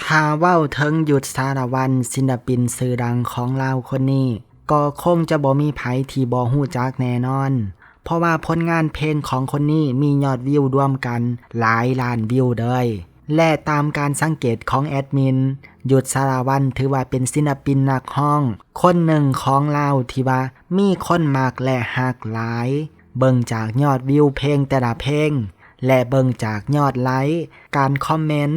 ຖ້າເວົ້າເຖິງ ຢຸດ ສາລະວັນ ສິນລະປິນຊື່ດັງຂອງລາວຄົນນີ້ ກໍຄົງຈະບໍ່ມີໃຜທີ່ບໍ່ຮູ້ຈັກແນ່ນອນ, ເພາະວ່າຜົນງານເພງຂອງຄົນນີ້ມີຍອດວິວລວມກັນຫຼາຍລ້ານວິວເລີຍ. ແລະ ຕາມການສັງເກດຂອງແອດມິນ, ຢຸດ ສາລະວັນ ຖືວ່າເປັນສິນລະປິນນັກຮ້ອງຄົນໜຶ່ງຂອງລາວທີ່ວ່າມີຄົນມັກ ແລະ ຮັກຫຼາຍ, ເບິ່ງຈາກຍອດວິວເພງແຕ່ລະເພງ ແລະ ເບິ່ງຈາກຍອດໄລ, ການຄອມເມັນ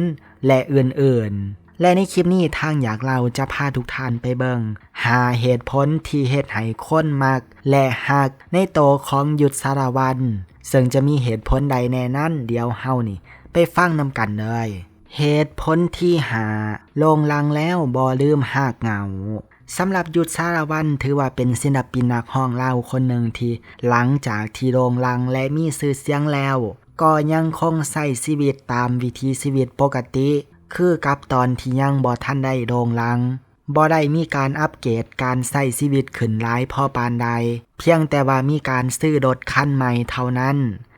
ແລະ ອື່ນໆ. ແລະ ໃນຄລິບນີ້ ທາງຢາກເລົ່າຈະພາທຸກທ່ານໄປເບິ່ງຫ້າເຫດຜົນທີ່ເຮັດໃຫ້ຄົນມັກ ແລະ ຮັກໃນໂຕຂອງ ຢຸດ ສາລະວັນ, ເຊິ່ງຈະມີເຫດຜົນໃດແດ່ນັ້ນ ດຽວເຮົານີ້ໄປຟັງນຳກັນເລີຍ. ເຫດຜົນທີຫ້າ ໂລງລັງແລ້ວບໍ່ລືມຮາກເຫງົ້າ. ສຳລັບ ຢຸດ ສາລະວັນ ຖືວ່າເປັນສິນລະປິນນັກຮ້ອງລາວຄົນໜຶ່ງທີ່ ຫຼັງຈາກທີ່ໂດ່ງດັງ ແລະ ມີຊື່ສຽງແລ້ວ, ກໍຍັງຄົງໃຊ້ຊີວິດຕາມວິຖີຊີວິດປົກກະຕິ ຄືກັບຕອນທີ່ຍັງບໍ່ທັນໄດ້ໂດ່ງດັງ, ບໍ່ໄດ້ມີການອັບເກຣດການໃຊ້ຊີວິດຂຶ້ນຫຼາຍພໍປານໃດ, ພຽງແຕ່ວ່າມີການຊື້ລົດຄັນໃໝ່ເທົ່ານັ້ນ,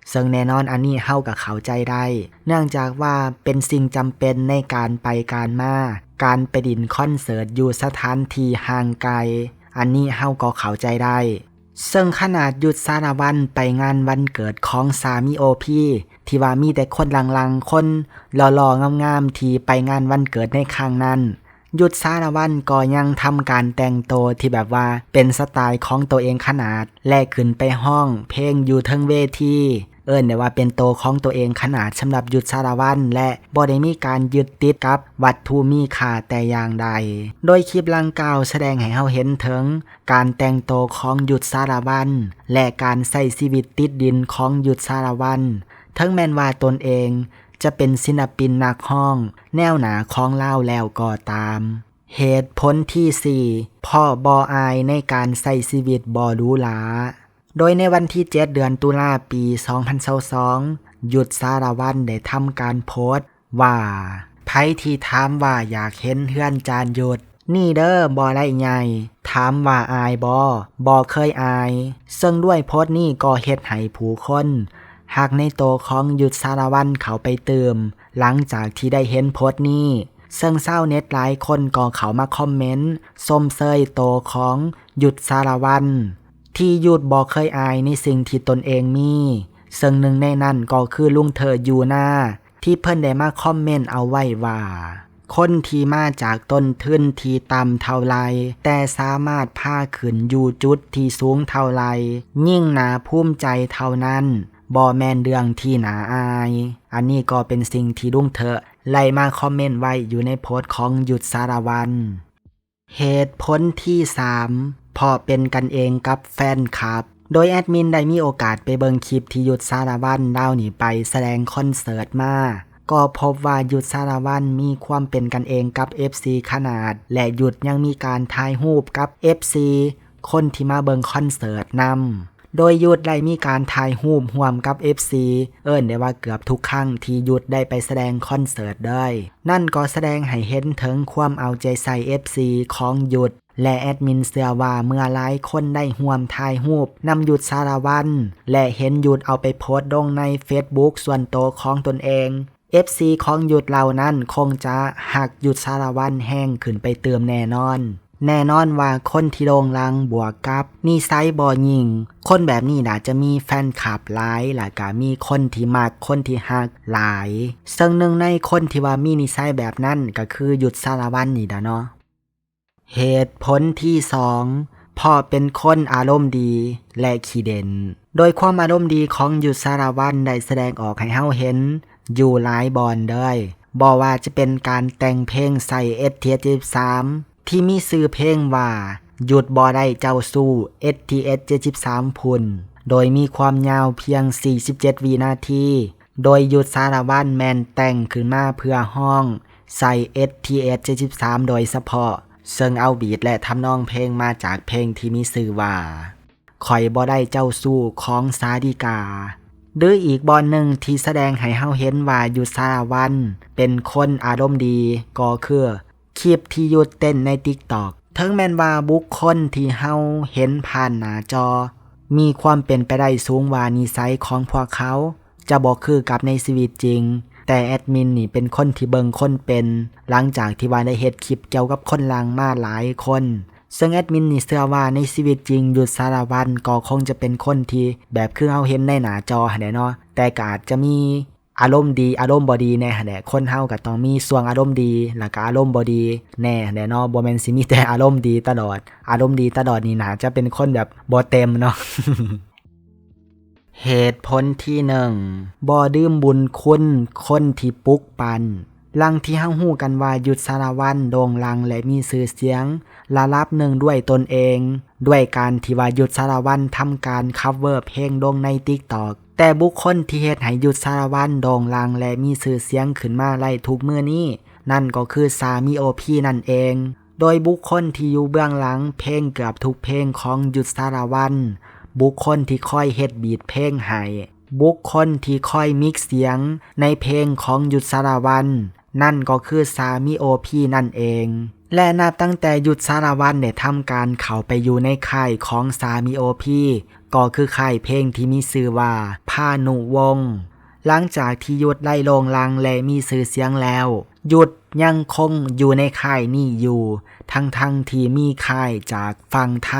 ເຊິ່ງແນ່ນອນອັນນີ້ເຮົາກໍເຂົ້າໃຈໄດ້ ເນື່ອງຈາກວ່າເປັນສິ່ງຈຳເປັນໃນການໄປການມາ, ການໄປຫຼິ້ນຄອນເສີດຢູ່ສະຖານທີ່ຫ່າງໄກ, ອັນນີ້ເຮົາກໍເຂົ້າໃຈໄດ້. ເຊິ່ງຂະໜາດ ຢຸດ ສາລະວັນ ໄປງານວັນເກີດຂອງ ສາມີໂອພີ ທີ່ວ່າມີແຕ່ຄົນຫຼັ່ງໆ ຄົນຫຼໍ່ໆ ງາມໆ ທີ່ໄປງານວັນເກີດໃນຄັ້ງນັ້ນ, ຢຸດ ສາລະວັນ ກໍຍັງທຳການແຕ່ງໂຕທີ່ແບບວ່າເປັນສະໄຕລ໌ຂອງໂຕເອງຂະໜາດ ແລະ ຂຶ້ນໄປຮ້ອງເພງຢູ່ເທິງເວທີ, ເອີ້ນໄດ້ວ່າເປັນໂຕຂອງໂຕເອງຂະໜາດສຳລັບ ຢຸດ ສາລະວັນ ແລະ ບໍ່ໄດ້ມີການຍຶດຕິດກັບວັດຖຸມີຄ່າແຕ່ຢ່າງໃດ. ໂດຍຄລິບດັ່ງກ່າວສະແດງໃຫ້ເຮົາເຫັນເຖິງການແຕ່ງໂຕຂອງ ຢຸດ ສາລະວັນ ແລະ ການໃຊ້ຊີວິດຕິດດິນຂອງ ຢຸດ ສາລະວັນ, ເຖິງແມ່ນວ່າຕົນເອງຈະເປັນສິນລະປິນນັກຮ້ອງແນວໜ້າຂອງລາວແລ້ວກໍຕາມ. ເຫດຜົນທີສີ່ ເພາະບໍ່ອາຍໃນການໃຊ້ຊີວິດບໍ່ຫຼູຫຼາ. ໂດຍໃນວັນທີເຈັດ ເດືອນຕຸລາ ປີສອງພັນຊາວສອງ ຢຸດ ສາລະວັນ ໄດ້ທຳການໂພສ ວ່າ ໃຜທີ່ຖາມວ່າຢາກເຫັນເຮືອນຈານຢຸດ ນີ້ເດີບໍ່ໄດ້ໃຫຍ່ ຖາມວ່າອາຍບໍ່ ບໍ່ເຄີຍອາຍ. ເຊິ່ງດ້ວຍໂພສນີ້ກໍເຮັດໃຫ້ຜູ້ຄົນຮັກໃນໂຕຂອງ ຢຸດ ສາລະວັນ ເຂົ້າໄປຕື່ມ ຫຼັງຈາກທີ່ໄດ້ເຫັນໂພສນີ້ ເຊິ່ງຊາວເນັດຫຼາຍຄົນກໍເຂົ້າມາຄອມເມັນຊົມເຊີຍໂຕຂອງ ຢຸດ ສາລະວັນ ທີ່ຢຸດບໍ່ເຄີຍອາຍໃນສິ່ງທີ່ຕົນເອງມີ ເຊິ່ງໜຶ່ງໃນນັ້ນກໍຄືລຸງເທີຢູ່ນາ ທີ່ເພິ່ນໄດ້ມາຄອມເມັນເອົາໄວ້ວ່າ ຄົນທີ່ມາຈາກຕົ້ນທຶນທີ່ຕ່ຳເທົ່າໃດ ແຕ່ສາມາດພາຂຶ້ນຢູ່ຈຸດທີ່ສູງເທົ່າໃດ ຍິ່ງໜ້າພູມໃຈເທົ່ານັ້ນ ບໍ່ແມ່ນເລື່ອງທີ່ໜ້າອາຍ. ອັນນີ້ກໍເປັນສິ່ງທີ່ລຸງເທີໄດ້ມາຄອມເມັນໄວ້ຢູ່ໃນໂພສຂອງ ຢຸດ ສາລະວັນ. ເຫດຜົນທີສາມ ເພາະເປັນກັນເອງກັບແຟນຄລັບ. ໂດຍແອດມິນໄດ້ມີໂອກາດໄປເບິ່ງຄລິບທີ່ ຢຸດ ສາລະວັນ ລາວນີ້ໄປສະແດງຄອນເສີດມາ ກໍພົບວ່າ ຢຸດ ສາລະວັນ ມີຄວາມເປັນກັນເອງກັບເອັຟຊີຂະໜາດ ແລະ ຢຸດຍັງມີການຖ່າຍຮູບກັບເອັຟຊີຄົນທີ່ມາເບິ່ງຄອນເສີດນຳ. ໂດຍຢຸດໄດ້ມີການຖ່າຍຮູບຮ່ວມກັບເອັຟຊີ ເອີ້ນໄດ້ວ່າເກືອບທຸກຄັ້ງທີ່ຢຸດໄດ້ໄປສະແດງຄອນເສີດເລີຍ. ນັ້ນກໍສະແດງໃຫ້ເຫັນເຖິງຄວາມເອົາໃຈໃສ່ເອັຟຊີຂອງຢຸດ ແລະ ແອດມິນເຊື່ອວ່າເມື່ອຫຼາຍຄົນໄດ້ຮ່ວມຖ່າຍຮູບນຳຢຸດ ສາລະວັນ ແລະ ເຫັນຢຸດເອົາໄປໂພສລົງໃນເຟສບຸກສ່ວນໂຕຂອງຕົນເອງ ເອັຟຊີຂອງຢຸດເຫຼົ່ານັ້ນຄົງຈະຮັກຢຸດ ສາລະວັນ ແຮງຂຶ້ນໄປຕື່ມແນ່ນອນ. ແນ່ນອນວ່າຄົນທີ່ໂດ່ງດັງບວກກັບນິໄສບໍ່ຍິງ ຄົນແບບນີ້ໜ້າຈະມີແຟນຄລັບຫຼາຍ ແລະ ກະມີຄົນທີ່ມັກ ຄົນທີ່ຮັກຫຼາຍ. ເຊິ່ງໜຶ່ງໃນຄົນທີ່ວ່າມີນິໄສແບບນັ້ນກະຄືຢຸດ ສາລະວັນ ນີ້ລະເນາະ. ເຫດຜົນທີສອງ ເພາະເປັນຄົນອາລົມດີ ແລະ ຂີ້ເດັ່ນ. ໂດຍຄວາມອາລົມດີຂອງຢຸດ ສາລະວັນ ໄດ້ສະແດງອອກໃຫ້ເຮົາເຫັນຢູ່ຫຼາຍບ່ອນເລີຍ ບໍ່ວ່າຈະເປັນການແຕ່ງເພງໃສ່ເອັສທີເອັສເຈັດສິບສາມ ທີ່ມີຊື່ເພງວ່າ ຢຸດບໍ່ໄດ້ເຈົ້າຊູ້ ເອັສທີເອັສເຈັດສິບສາມພຸ້ນ ໂດຍມີຄວາມຍາວພຽງສີ່ສິບເຈັດວິນາທີ ໂດຍຢຸດ ສາລະວັນ ແມ່ນແຕ່ງຂຶ້ນມາເພື່ອຮ້ອງໃສ່ເອັສທີເອັສເຈັດສິບສາມໂດຍສະເພາະ ເຊິ່ງເອົາບີດ ແລະ ທຳນອງເພງມາຈາກເພງທີ່ມີຊື່ວ່າ ຂ້ອຍບໍ່ໄດ້ເຈົ້າຊູ້ຂອງສາລິກາ. ຫຼື ອີກບ່ອນໜຶ່ງທີ່ສະແດງໃຫ້ເຮົາເຫັນວ່າ ຢຸດ ສາລະວັນ ເປັນຄົນອາລົມດີ ກໍຄືຄລິບທີ່ຢຸດເຕັ້ນໃນຕິກຕັອກ. ເຖິງແມ່ນວ່າບຸກຄົນທີ່ເຮົາເຫັນຜ່ານໜ້າຈໍ ມີຄວາມເປັນໄປໄດ້ສູງວ່ານິໄສຂອງພວກເຂົາຈະບໍ່ຄືກັບໃນຊີວິດຈິງ, ແຕ່ແອດມິນນີ້ເປັນຄົນທີ່ເບິ່ງຄົນເປັນ ຫຼັງຈາກທີ່ວ່າໄດ້ເຮັດຄລິບກ່ຽວກັບຄົນຫຼັງມາຫຼາຍຄົນ. ເຊິ່ງແອດມິນນີ້ເຊື່ອວ່າໃນຊີວິດຈິງ ຍຸດ ສາລະວັນ ກໍຄົງຈະເປັນຄົນທີ່ແບບຄືເຮົາເຫັນໃນໜ້າຈໍຫັ້ນແຫຼະເນາະ, ແຕ່ກໍອາດຈະມີ ອາລົມດີ ອາລົມບໍ່ດີແດ່ຫັ້ນແຫຼະ. ຄົນເຮົາກໍຕ້ອງມີຊ່ວງອາລົມດີ ແລ້ວກໍອາລົມບໍ່ດີແດ່ຫັ້ນແຫຼະເນາະ, ບໍ່ແມ່ນຊິມີແຕ່ອາລົມດີຕະຫຼອດ. ອາລົມດີຕະຫຼອດນີ້ໜ້າຈະເປັນຄົນແບບບໍ່ເຕັມເນາະ. ເຫດຜົນທີໜຶ່ງ ບໍ່ລືມບຸນຄຸນຄົນທີ່ປຸກປັ້ນ. ຫຼັງທີ່ເຮົາຮູ້ກັນວ່າ ຍຸດ ສາລະວັນ ໂດ່ງດັງ ແລະ ມີຊື່ສຽງລະດັບໜຶ່ງດ້ວຍຕົນເອງ ດ້ວຍການທີ່ວ່າ ຍຸດ ສາລະວັນ ທຳການຄັບເວີເພງລົງໃນ TikTok, ແຕ່ບຸກຄົນທີ່ເຮັດໃຫ້ ຍຸດ ສາລະວັນ ໂດ່ງດັງ ແລະ ມີຊື່ສຽງຂຶ້ນມາໄດ້ທຸກມື້ນີ້ ນັ້ນກໍຄື ສາມີ ໂອ ພີ ນັ້ນເອງ. ໂດຍບຸກຄົນທີ່ຢູ່ເບື້ອງຫຼັງເພງເກືອບທຸກເພງຂອງ ຍຸດ ສາລະວັນ, ບຸກຄົນທີ່ຄອຍເຮັດບີດເພງໃຫ້, ບຸກຄົນທີ່ຄອຍມິກສຽງໃນເພງຂອງ ຍຸດ ສາລະວັນ, ນັ້ນກໍຄື ສາມີ ໂອ ພີ ນັ້ນເອງ. ແລະ ນັບຕັ້ງແຕ່ ຍຸດ ສາລະວັນ ໄດ້ທຳການເຂົ້າໄປຢູ່ໃນຄ້າຍຂອງ ສາມີ ໂອ ພີ ກໍຄືຄ້າຍເພງທີ່ມີຊື່ວ່າ ພານຸວົງ. ຫຼັງຈາກທີ່ ຍຸດ ໄດ້ໂດ່ງດັງ ແລະ ມີຊື່ສຽງແລ້ວ, ຍຸດ ຍັງຄົງຢູ່ໃນຄ້າຍນີ້ຢູ່ ທັງໆທີ່ມີຄ້າຍຈາກຝັ່ງໄທ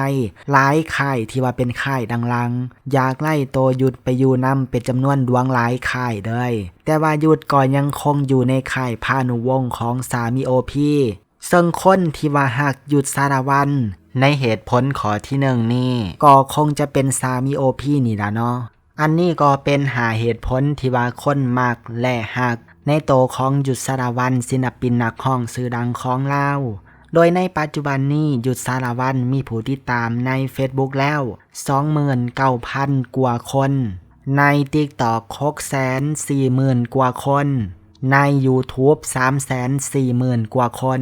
ຫຼາຍຄ້າຍທີ່ວ່າເປັນຄ້າຍດັງໆ ຢາກໄລ່ໂຕ ຍຸດ ໄປຢູ່ນຳເປັນຈຳນວນຫຼວງຫຼາຍຄ້າຍເລີຍ, ແຕ່ວ່າ ຍຸດ ກໍຍັງຄົງຢູ່ໃນຄ້າຍພານຸວົງຂອງ ສາມີ ໂອ ພີ. ເຊິ່ງຄົນທີ່ວ່າຮັກ ຍຸດ ສາລະວັນ ໃນເຫດຜົນຂໍ້ທີໜຶ່ງນີ້ ກໍຄົງຈະເປັນ ສາມີ ໂອ ພີ ນີ້ລະເນາະ. ອັນນີ້ກໍເປັນຫ້າເຫດຜົນທີ່ວ່າຄົນມັກ ແລະ ຮັກໃນໂຕຂອງ ຍຸດ ສາລະວັນ ສິນລະປິນນັກຮ້ອງຊື່ດັງຂອງລາວ. ໂດຍໃນປັດຈຸບັນນີ້ ຍຸດ ສາລະວັນ ມີຜູ້ຕິດຕາມໃນ Facebook ແລ້ວ ສອງໝື່ນເກົ້າພັນກວ່າຄົນ, ໃນ TikTok ຫົກແສນສີ່ໝື່ນກວ່າຄົນ, ໃນ YouTube ສາມແສນສີ່ໝື່ນກວ່າຄົນ,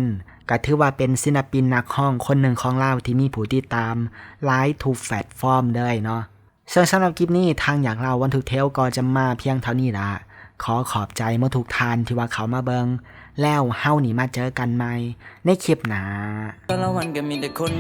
ກະຖືວ່າເປັນສິນລະປິນນັກຮ້ອງຄົນໜຶ່ງຂອງລາວທີ່ມີຜູ້ຕິດຕາມຫຼາຍທຸກແພລດຟອມເລີຍເນາະ. ເຊິ່ງສຳລັບຄລິບນີ້ ທາງຢາກເລົ່າວັນທຸກເທວກໍຈະມາພຽງເທົ່ານີ້ລະ. ຂໍຂອບໃຈໝົດທຸກທ່ານທີ່ວ່າເຂົ້າມາເບິ່ງ, ແລ້ວເຮົານີ້ມາເຈີກັນໃໝ່ໃນຄລິບໜ້າ. ແຕ່ລະວັນກໍມີແຕ່ຄົນ